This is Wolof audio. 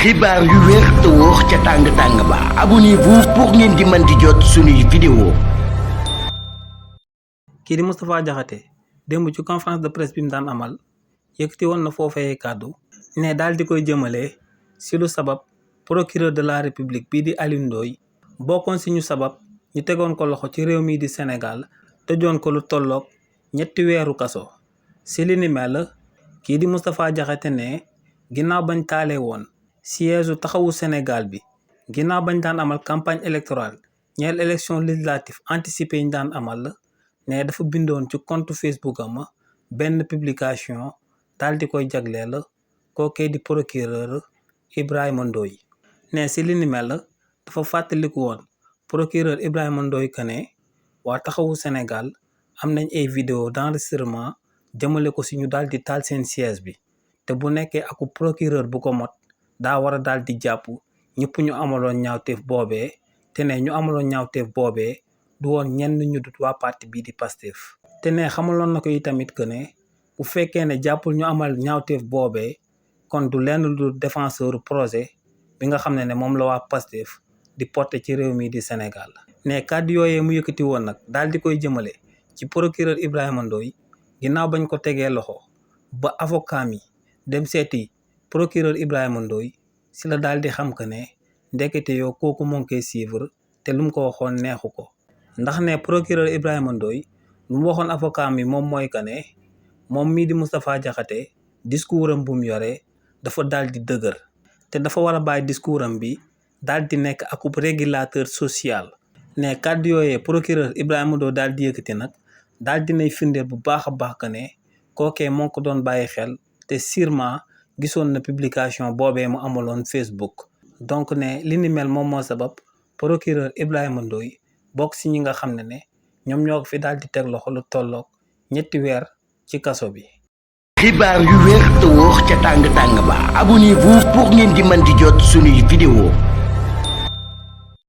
xibaar yu wér te wóor ca tàng-tàng ba abonnez-vous pour ngeen di mën di jot suñuy vidéo. kii di Moustapha Diakhaté démb ci conférence de presse bi mu daan amal yëkkati woon na foofee kàddu ne daal di koy jëmale si lu sabab procureur de la république bii di Alioune Ndoye bokkoon si ñu sabab ñu tegoon ko loxo ci réew mii di Sénégal tëjoon ko lu tolloog 3 weeru kaso. si li ni mel kii di Moustapha Diakhaté ne ginnaaw bañ taalee woon siège taxawu Sénégal bi ginnaaw bañ daan amal campagne électorale ñeel élection législative anticipée yi ñu daan amal ne dafa bindoon ci compte Facebook am benn publication daal di koy jagleel kookee di procureur Ibrahima Ndoye ne si li ni mel dafa fàttaliku woon procureur Ibrahima Ndoye que ne waa taxawu Sénégal am nañ ay vidéo d'enregistrement jëmale ko si ñu daal di taal seen siège bi te bu nekkee aku procureur bu ko mot daa war a daal di jàpp ñëpp ñu amaloon ñaawteef boobee te ne ñu amaloon ñaawteef boobee du woon ñenn ñu dut waa parti bii di Pastef te ne xamaloon na ko yi tamit que ne bu fekkee ne jàppul ñu amal ñaawteef boobee kon du lenn lu défenseur projet bi nga xam ne moom la waa Pastef di porter ci réew mii di Sénégal. ne kàddu yooyee mu yëkkati woon nag daal di koy jëmale ci procureur Ibrahima Ndoye ginnaaw bañ ko tegee loxo ba avocat mi dem seeti procureur Ibrahima Ndoye si la daal di xam que ne ndekete yoo kooku moo ngi koy suivre te lu mu ko waxoon neexu ko ndax ne procureur Ibrahima Ndoye lu mu waxoon avocat mi moom mooy que ne moom mii di Moustapha Diakhaté discours am bu mu yore dafa daal di dëgër te dafa war a bàyyi discours am bi daal di nekk akub régulateur social. ne kàddu yooyee procureur Ibrahima Ndoye daal di yëkkati nag daal di nay firndeel bu baax a baax que ne kookee moo ko doon bàyyi xel te sûrement gisoon na publication boobee mu amaloon Facebook. donc ne li ni mel moom moo sabab procureur Ibrahima Ndoye bokk si ñi nga xam ne ñoom ñoo ko fi daal di teg loxo lu tolloog 3 weer ci kaso bi. xibaar yu wér te wóor ca tàng-tàng ba abonnez-vous pour ngeen di mën di jot suñuy vidéo.